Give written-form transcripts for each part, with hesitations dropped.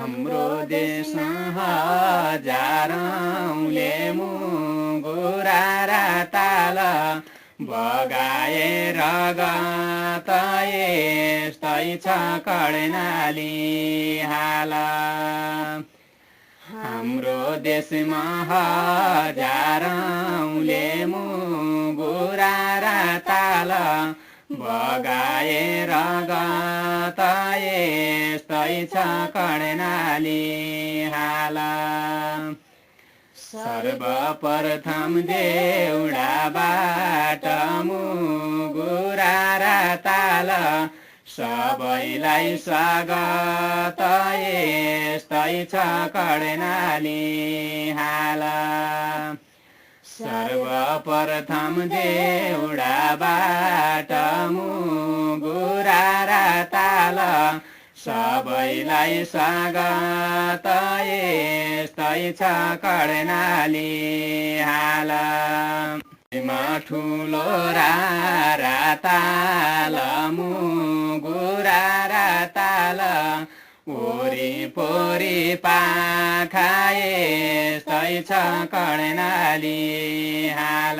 हाम्रो देश हजारौँले मुगुरा र ताल बगाए रगत यस्तै छ कर्णाली हाल। हाम्रो देशमा हजारौँले मुगुरा र ताल बगाए रगत यस्तै छ कर्णाली हाल। सर्वप्रथम देउडाबाट मुगुरा र ताल सबैलाई स्वागत यस्तै छ कर्णाली हाल। सर्वप्रथम देउडाबाट मुगुरा र ताल सबैलाई स्वागत यस्तै छ कर्णाली हाल। ठुलो ताल मुगुरा र ताल वरिपरि पाखा यस्तै छ कर्णाली हाल।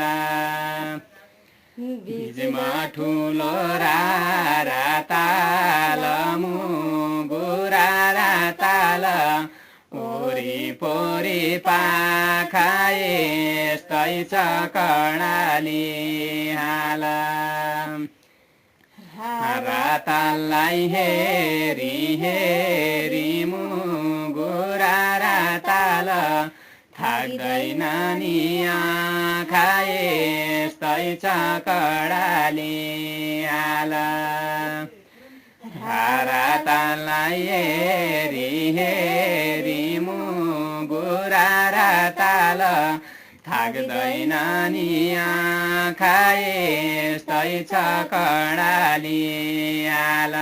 बीचमा ठुलो ताल मुगुरा र ताल वरिपरि पाखा यस्तै छ कर्णाली हाल। ताललाई हेरी हेरी मुगुरा र ताल थाक्दैन नि आँखा यस्तै छ कर्णाली हाल। ताललाई हेरी हेरी मुगुरा र ताल थाक्दैन नि आँखा यस्तै छ कर्णाली हाल।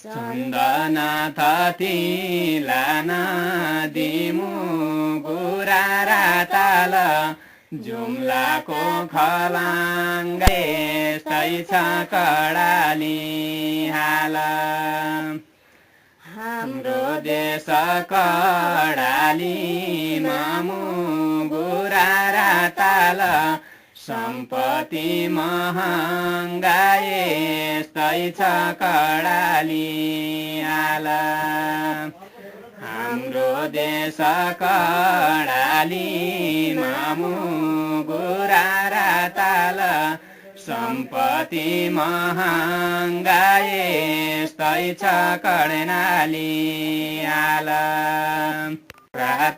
चन्दनाथ तिला नदी मुगुरा र ताल जुम्लाको खलाङ्गा यस्तै छ कर्णाली हाल। हाम्रो देश कर्णालीमा मुगुरा र ताल सम्पत्ति महँगा यस्तै छ कर्णाली हाल। हाम्रो देश कर्णालीमा मुगुरा र ताल सम्पत्ति महँगा यस्तै छ कर्णाली हाल।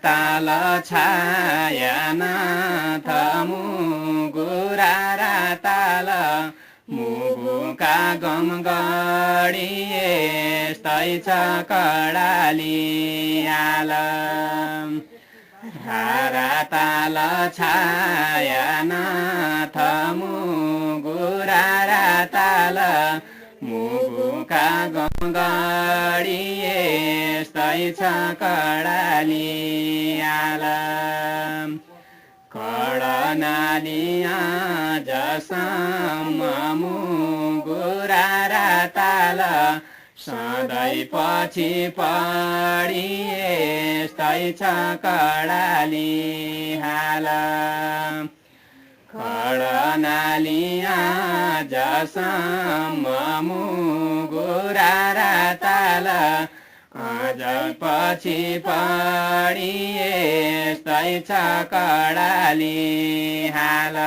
ताल छायानाथ मुगुरा र ताल मुगुका गमगढी यस्तै छ कर्णाली हाल। ताल छायानाथ मुगुरा र ताल मुगुका गमगढी यस्तै छ कर्णाली हाल। कर्णाली आजसम्म मुगुरा र ताल सधैँ पछि पढी यस्तै छ कर्णाली हाल। कर्णाली आजसम्म मुगुरा र ताल अझ पछि पढी यस्तै छ कर्णाली हाल।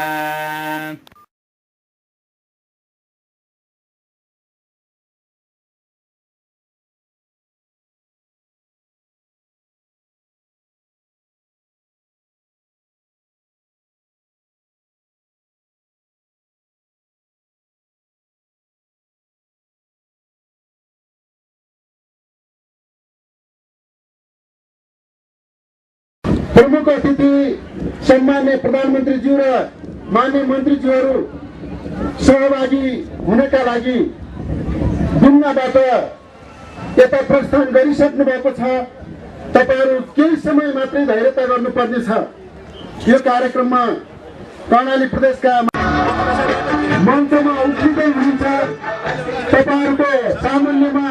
प्रमुख अतिथि सम्मान्य प्रधानमन्त्रीज्यू र मान्य मन्त्रीज्यूहरू सहभागी हुनका लागि डुङ्गाबाट यता प्रस्थान गरिसक्नु भएको छ। तपाईहरु केही समय मात्रै धैर्यता गर्नुपर्ने छ। यो कार्यक्रममा कर्णाली प्रदेशका मञ्चमा उठ्दै हुनुहुन्छ। तपाईहरुको सामुन्यमा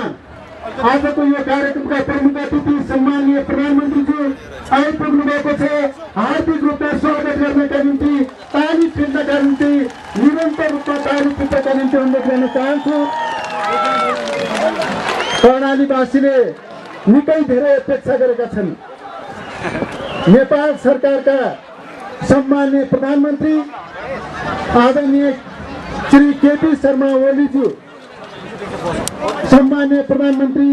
आजको यो कार्यक्रमका प्रमुख अतिथि सम्माननीय प्रधानमन्त्रीज्यू आइपुग्नु भएको छ। हार्दिक रूपमा स्वागत गर्नका निम्ति, ताली फिर्नका निम्ति, निरन्तर रूपमा ताली फिर्नका निम्ति अनुरोध गर्न चाहन्छु। कर्णालीवासीले निकै धेरै अपेक्षा गरेका छन्। नेपाल सरकारका सम्माननीय प्रधानमन्त्री आदरणीय श्री केपी शर्मा ओलीज्यू, सम्माननीय प्रधानमन्त्री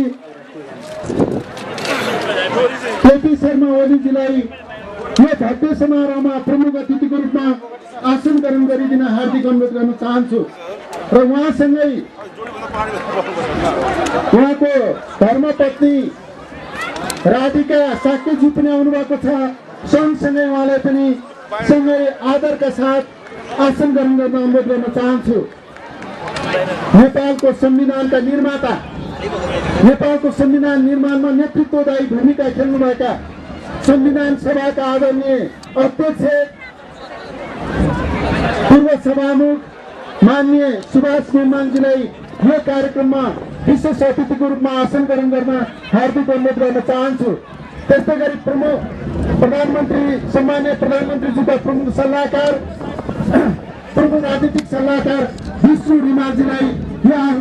केपी शर्मा ओलीजीलाई यो भव्य समारोहमा प्रमुख अतिथिको रूपमा आसन ग्रहण गरिदिन हार्दिक अनुरोध गर्न चाहन्छु र उहाँसँगै उहाँको धर्मपत्नी राधिका साक्यजी पनि आउनुभएको छ। सँगसँगै उहाँलाई पनि सँगै आदरका साथ आसन ग्रहण गर्न अनुरोध गर्न चाहन्छु। नेपालको संविधानका निर्माता, नेपालको संविधान निर्माणमा नेतृत्वदायी भूमिका खेल्नुभएका संविधान सभाका आदरणीय अध्यक्ष पूर्व सभामुख माननीय सुभाष निर्माणजीलाई यो कार्यक्रममा विशेष अतिथिको रूपमा आसन ग्रहण गर्न हार्दिक अनुरोध गर्न चाहन्छु। त्यस्तै गरी प्रमुख प्रधानमन्त्री सम्माननीय प्रधानमन्त्रीज्यूका प्रमुख सल्लाहकार, प्रमुख राजनीतिक सल्लाहकार विष्णु रिमालजीलाई यहाँ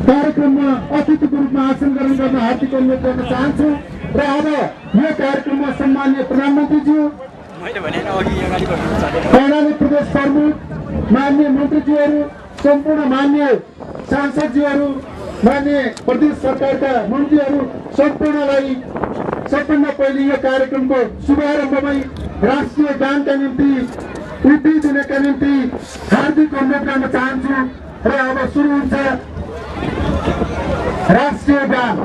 कार्यक्रममा अतिथिको रूपमा आसन ग्रहण गर्न हार्दिक अनुरोध गर्न चाहन्छु र अब यो कार्यक्रममा सम्माननीय प्रधानमन्त्रीज्यू, कर्णाली प्रदेश प्रमुख माननीय मन्त्रीज्यूहरू, सम्पूर्ण मान्य सांसदज्यूहरू, मान्य प्रदेश सरकारका मन्त्रीहरू सम्पूर्णलाई सबभन्दा पहिले यो कार्यक्रमको शुभारम्भमै राष्ट्रिय गानका निम्ति उद्धि दिनका निम्ति हार्दिक अनुरोध गर्न चाहन्छु र अब सुरु हुन्छ राष्ट्रिय गान।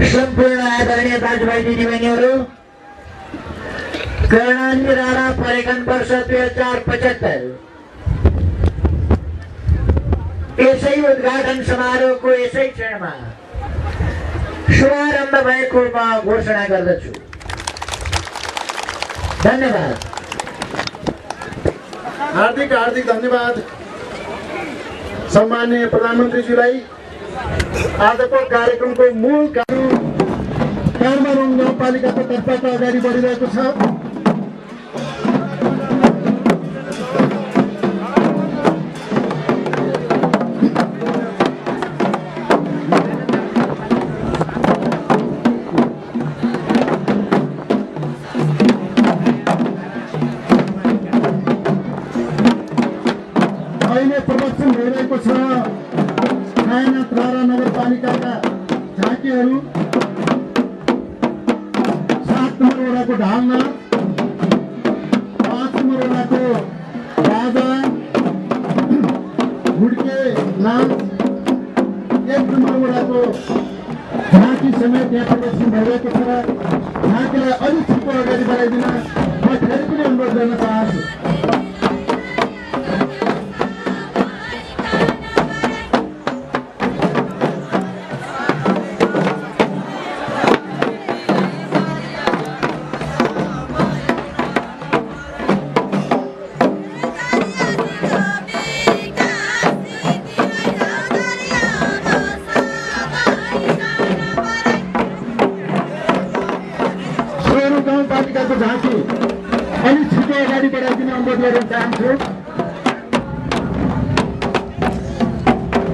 सम्पूर्ण आदरणीय दाजुभाइ दिदीबहिनीहरू, कर्णाली राणा पर्यटन वर्ष 2075 यसै उद्घाटन समारोहको यसै क्षणमा शुभारम्भ भएको म घोषणा गर्दछु। धन्यवाद। हार्दिक हार्दिक धन्यवाद सम्माननीय प्रधानमन्त्रीज्यूलाई। आजको कार्यक्रमको मूल कार्य कामरङ गाउँपालिकाको तर्फबाट अगाडि बढिरहेको छ। अहिले प्रदर्शन भइरहेको छ कायनाथ राणा नगरपालिकाका झाँकीहरू, 7 नम्बर वडाको ढालना, 5 नम्बर वडाको राजा हुड्के नाच, 1 नम्बर वडाको झाँकी समेत यहाँ प्रदर्शन भइरहेको छ। झाँकीलाई अलिक छिटो अगाडि बढाइदिन म फेरि पनि अनुरोध गर्न चाहन्छु। गाउँपालिकाको झाँकी अलिक छिटो अगाडि बढाइदिन अनुरोध गर्न चाहन्छु।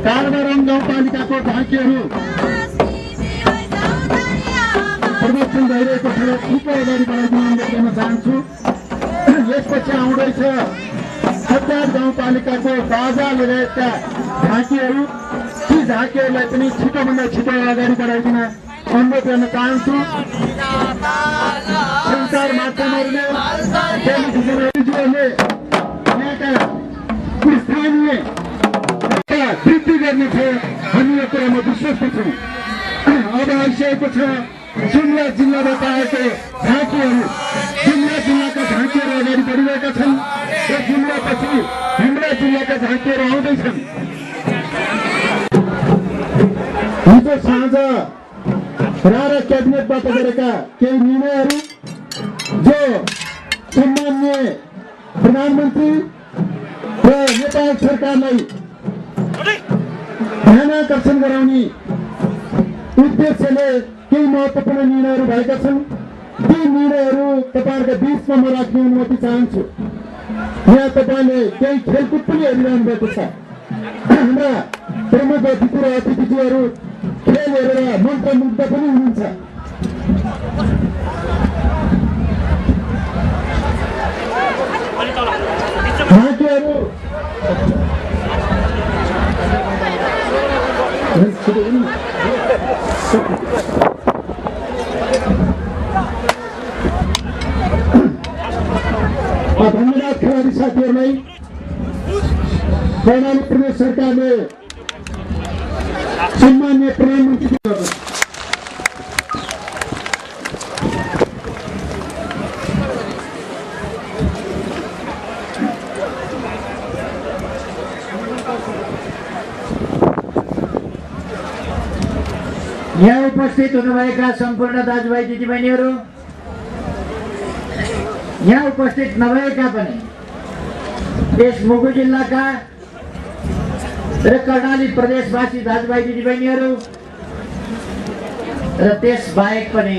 कामरङ गाउँपालिकाको झाँकीहरू प्रदर्शन भइरहेको छ, छिटो अगाडि बढाइदिन अनुरोध गर्न चाहन्छु। यसपछि आउँदैछ सत्तार गाउँपालिकाको बाजा लगायतका झाँकीहरू। ती झाँकीहरूलाई पनि छिटोभन्दा छिटो अगाडि बढाइदिन अनुरोध गर्न चाहन्छु। संसार माध्यमहरूले टेलिभिजनहरूले यहाँका स्थानीय वृद्धि गर्नेछ भन्ने यो कुरामा विश्वास छौँ। अब आइसकेको छ जुम्ला जिल्लाबाट आएको झाँकीहरू। जुम्ला जिल्लाका झाँकीहरू अगाडि बढिरहेका छन् र जुम्लापछि हाम्रा जिल्लाका झाँकीहरू आउँदैछन्। हिजो साँझ राणा क्याबिनेटबाट गरेका केही निर्णयहरू जो सम्मान्य प्रधानमन्त्री र नेपाल सरकारलाई ध्यानाकर्षण गराउने उद्देश्यले केही महत्त्वपूर्ण निर्णयहरू भएका छन्। ती निर्णयहरू तपाईँहरूका बीचमा म राख्ने अनुमति चाहन्छु। यहाँ तपाईँले केही खेलकुद पनि हेरिरहनु भएको छ। हाम्रा प्रमुख अतिथि र अतिथिज्यूहरू खेल हेरेर मन्त्रमुग्ध पनि हुनुहुन्छ। बाँकीहरू धन्यवाद खेलाडी साथीहरूलाई। कर्णाली प्रदेश सरकारले सम्मान्य प्रधानमन्त्री यहाँ उपस्थित हुनुभएका सम्पूर्ण दाजुभाइ दिदीबहिनीहरू, यहाँ उपस्थित नभएका पनि यस मुगु जिल्लाका र कर्णाली प्रदेशवासी दाजुभाइ दिदीबहिनीहरू र त्यस बाहेक पनि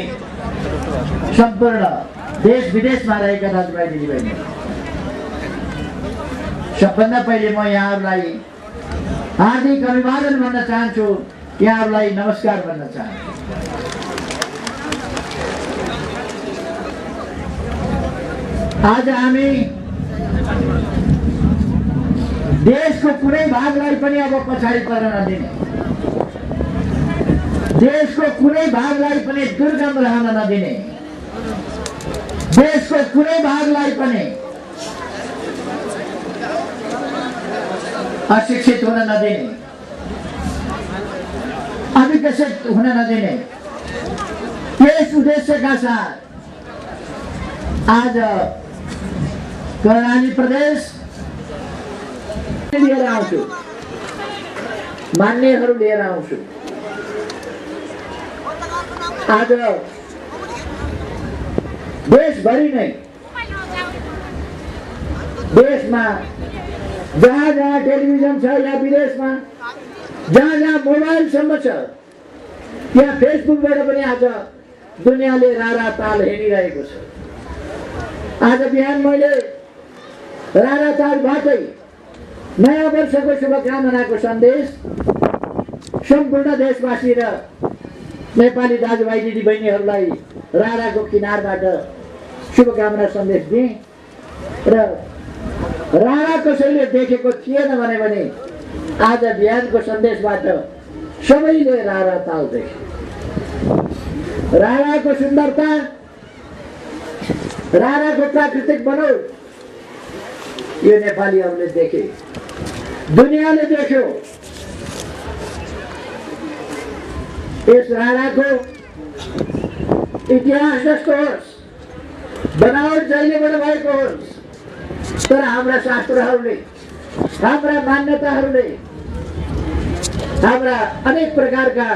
सम्पूर्ण देश विदेशमा रहेका दाजुभाइ दिदीबहिनीहरू, सबभन्दा पहिले म यहाँहरूलाई हार्दिक अभिवादन भन्न चाहन्छु, यहाँहरूलाई नमस्कार भन्न चाहन्छु। आज हामी देशको कुनै भागलाई पनि अब पछाडि पर्न नदिने, देशको कुनै भागलाई पनि दुर्गम रहन नदिने, देशको कुनै भागलाई पनि अशिक्षित हुन नदिने, अविकसित हुन नदिने, यस उद्देश्यका साथ आज कर्णाली प्रदेश लिएर आउँछु, मान्यहरू लिएर आउँछु। आज देशभरि नै, देशमा जहाँ जहाँ टेलिभिजन छ या विदेशमा जहाँ जहाँ मोबाइलसम्म छ, त्यहाँ फेसबुकबाट पनि आज दुनियाँले रारा ताल हेरिरहेको छ। आज बिहान मैले रारा तालबाटै नयाँ वर्षको शुभकामनाको सन्देश सम्पूर्ण देशवासी र नेपाली दाजुभाइ दिदीबहिनीहरूलाई राराको किनारबाट शुभकामना सन्देश दिएँ र रारा कसैले देखेको थिएन भने आज बिहानको सन्देशबाट सबैले रारा ताल देखे। राराको सुन्दरता, राराको प्राकृतिक बनोट यो नेपालीहरूले देखे, दुनियाँले देख्यो। यस राराको इतिहास जस्तो होस्, बनावट जहिलेबाट भएको होस्, तर हाम्रा शास्त्रहरूले, हाम्रा मान्यताहरूले, हाम्रा अनेक प्रकारका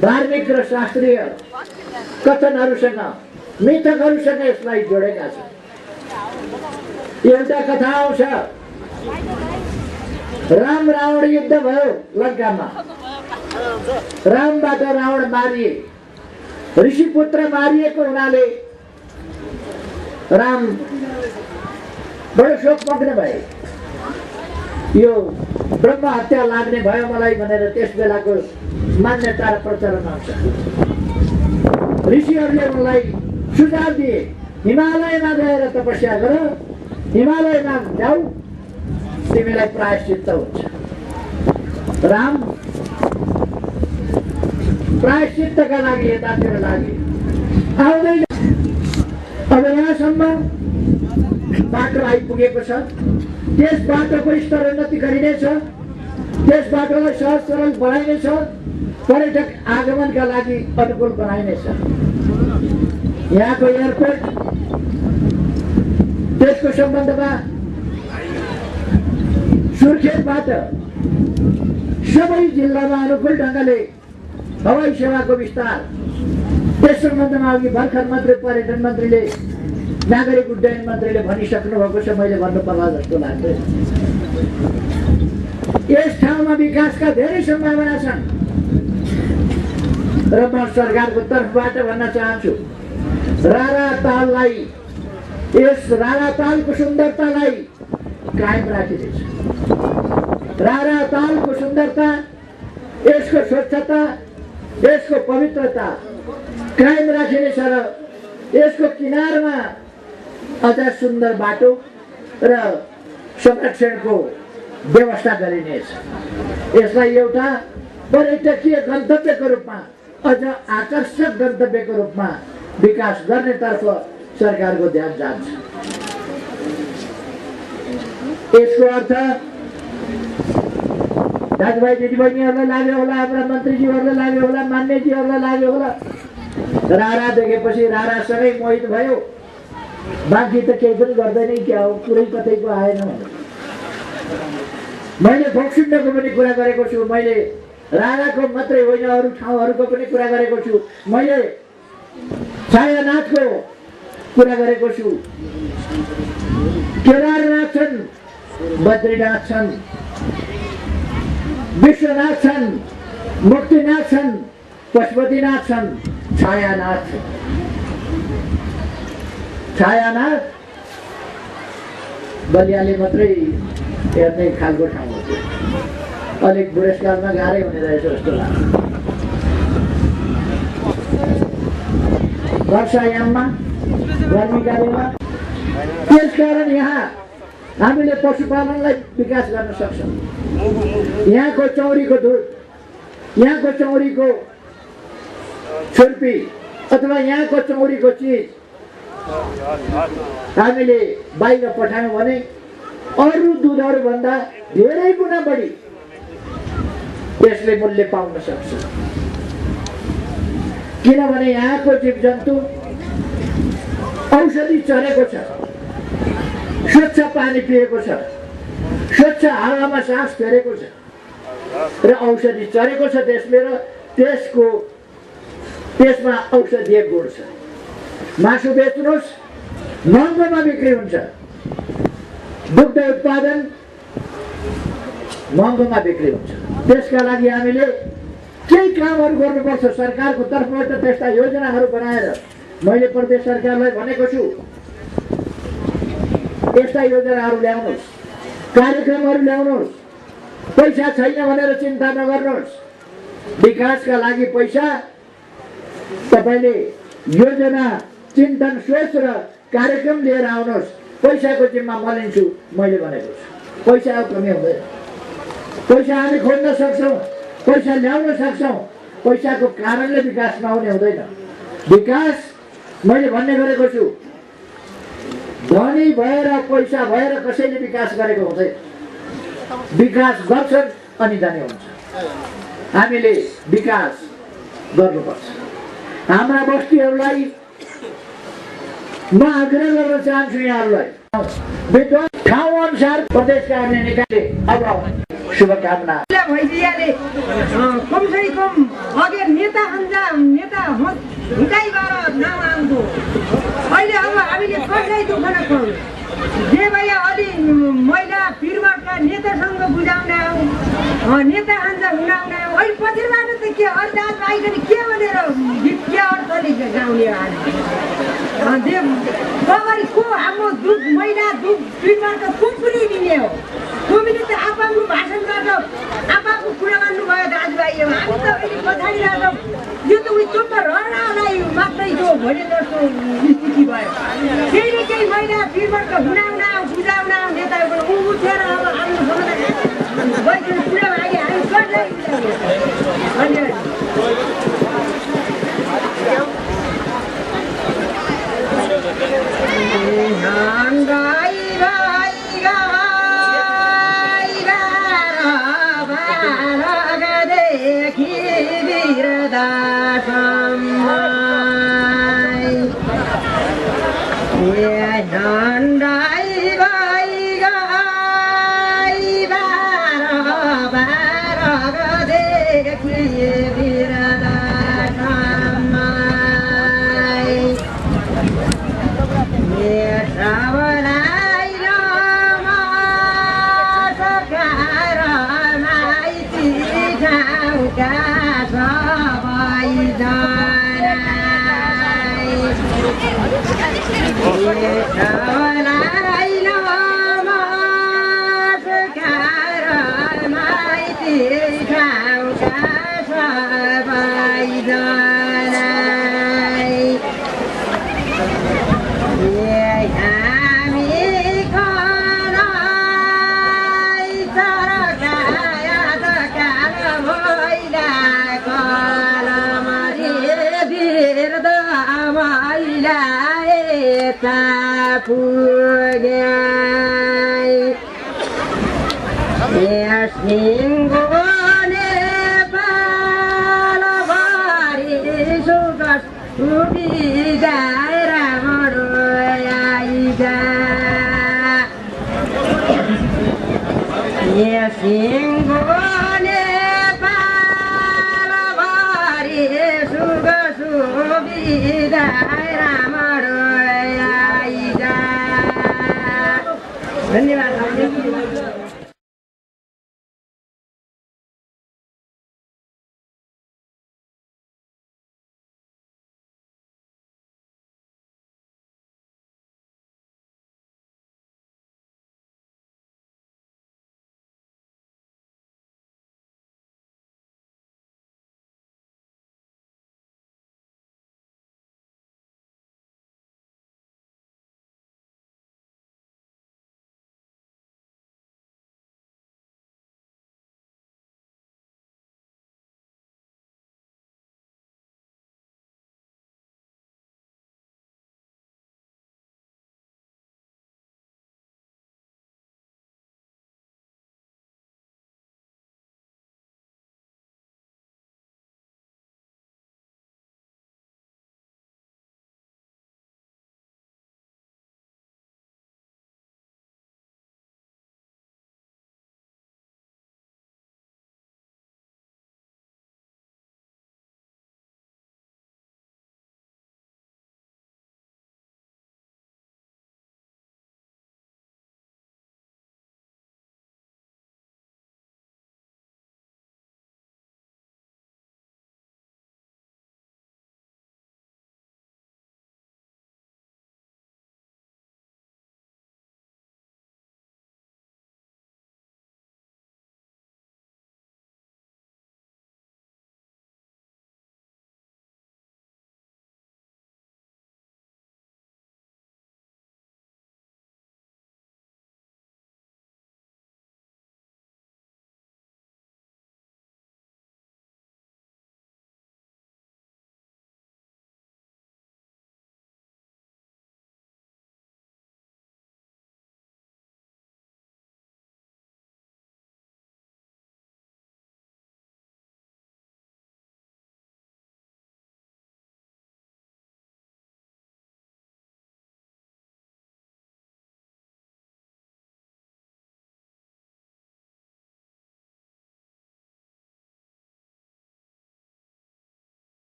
धार्मिक र शास्त्रीय कथनहरूसँग, मिथकहरूसँग यसलाई जोडेका छन्। एउटा कथा आउँछ, राम रावण युद्ध भयो लङ्कामा, रामबाट रावण मारिए, ऋषिपुत्र मारिएको हुनाले राम बडो शोकमग्न भए। यो ब्रह्म हत्या लाग्ने भयो मलाई भनेर त्यस बेलाको मान्यता र प्रचलन आउँछ। ऋषिहरूले उनलाई सुझाव दिए, हिमालयमा गएर तपस्या गर, हिमालयमा जाऊ, तिमीलाई प्रायश्चित्त हुन्छ। राम प्रायश्चित्तका लागि यतातिर लागे। आउँदैन, अब यहाँसम्म बाटो आइपुगेको छ, त्यस बाटोको स्तरोन्नति गरिनेछ, त्यस बाटोलाई सहज सरल बनाइनेछ, पर्यटक आगमनका लागि अनुकूल बनाइनेछ। यहाँको एयरपोर्ट, त्यसको सम्बन्धमा सुर्खेतबाट सबै जिल्लामा अनुकूल ढङ्गले हवाई सेवाको विस्तार, त्यस सम्बन्धमा अघि भर्खर मात्रै पर्यटन मन्त्रीले नागरिक उड्डयन मन्त्रीले भनिसक्नु भएको छ, मैले भन्नु पर्ला जस्तो लाग्दैन। यस ठाउँमा विकासका धेरै सम्भावना छन् र म सरकारको तर्फबाट भन्न चाहन्छु, रारा ताललाई, यस रारा तालको सुन्दरतालाई कायम राखिदिन्छ। रारा तालको सुन्दरता, यसको स्वच्छता, यसको पवित्रता कायम राखिनेछ र यसको किनारमा अझ सुन्दर बाटो र संरक्षणको व्यवस्था गरिनेछ। यसलाई एउटा पर्यटकीय गन्तव्यको रूपमा, अझ आकर्षक गन्तव्यको रूपमा विकास गर्नेतर्फ सरकारको ध्यान जान्छ। यसको अर्थ दाजुभाइ दिदीबहिनीहरूलाई लाग्यो होला, हाम्रा मन्त्रीज्यूहरूलाई लाग्यो होला, मान्यजीहरूलाई लाग्यो होला, रारा देखेपछि रारासँगै मोहित भयो, बाँकी त केही पनि गर्दैन क्या हो, कुरै कतैको आएन। मैले फोक्सुन्डको पनि कुरा गरेको छु, मैले राराको मात्रै होइन अरू ठाउँहरूको पनि कुरा गरेको छु, मैले छायानाथको कुरा गरेको छु, केदारनाथ छन्, बद्रीनाथ छन्, विश्वनाथ छन्, मुक्तिनाथ छन्, पशुपतिनाथ छन्, छायानाथ। छायानाथ बलियाले मात्रै हेर्ने खालको ठाउँ हो, अलिक बुढेसकालमा गाह्रै हुने रहेछ जस्तो लाग्छ। वर्षायाममा गर्मीका बेला, त्यसकारण यहाँ हामीले पशुपालनलाई विकास गर्न सक्छौँ। यहाँको चौरीको दुध, यहाँको चौरीको छुर्पी अथवा यहाँको चौरीको चिज हामीले बाहिर पठायौँ भने अरू दुधहरूभन्दा धेरै गुणा बढी यसले मूल्य पाउन सक्छ। किनभने यहाँको जीव जन्तु औषधि चरेको छ, स्वच्छ पानी पिएको छ, स्वच्छ हावामा सास फेरेको छ र औषधि चरेको छ त्यसले, र त्यसमा औषधीय गुण छ। मासु बेच्नुहोस्, महँगोमा बिक्री हुन्छ, दुग्ध उत्पादन महँगोमा बिक्री हुन्छ। त्यसका लागि हामीले केही कामहरू गर्नुपर्छ। सरकारको तर्फबाट त्यस्ता योजनाहरू बनाएर मैले प्रदेश सरकारलाई भनेको छु, यस्ता योजनाहरू ल्याउनुहोस्, कार्यक्रमहरू ल्याउनुहोस्। पैसा छैन भनेर चिन्ता नगर्नुहोस्। विकासका लागि पैसा तपाईँले योजना, चिन्तन, सोच र कार्यक्रम लिएर आउनुहोस्। पैसाको जिम्मा म लिन्छु, मैले भनेको छु। पैसाको कमी हुँदैन, पैसा हामी खोज्न सक्छौँ, पैसा ल्याउन सक्छौँ। पैसाको कारणले विकास नहुने हुँदैन। विकास मैले भन्ने गरेको छु, धनी भएर पैसा भएर कसैले विकास गरेको हुँदैन। विकास गर्छन् अनि धनी हुन्छ। हामीले विकास गर्नुपर्छ। हाम्रा बस्तीहरूलाई म आग्रह गर्न चाहन्छु, यहाँहरूलाई विद्वान ठाउँ अनुसार प्रदेशका अन्य निकायले अब शुभकामना भइदियाले कमसरी कम अघि नेता हुँदैबाट नाम आउँदो। अहिले अब हामीले कसलाई दुःख नपाउँ, जे भए अलि महिला पिरमाटका नेतासँग बुझाउन आऊ, नेता हान्जा हुनाउन आऊ। अहिले पछिबाट त के अर्दाज आइकन के भनेर के अर्थले गाउने अगाडि को हाम्रो दुध महिला दुध पिरमाट को पनि दिने हो। कोमीले त आफ्नो भाषण गर्छ, आफ्नो कुरा गर्नुभयो दाजुभाइ। हामी त अहिले पछाडि रहेछौँ। यो त उयो चुप्प रहनलाई मात्रै जो भने जस्तो स्थिति भयो। केही न केही महिला पिरमाट हुनाउन बुझाउन नेताहरू उठेर अब आफ्नो गइकन कुरा मागे हामी कसलाई धन्यवाद।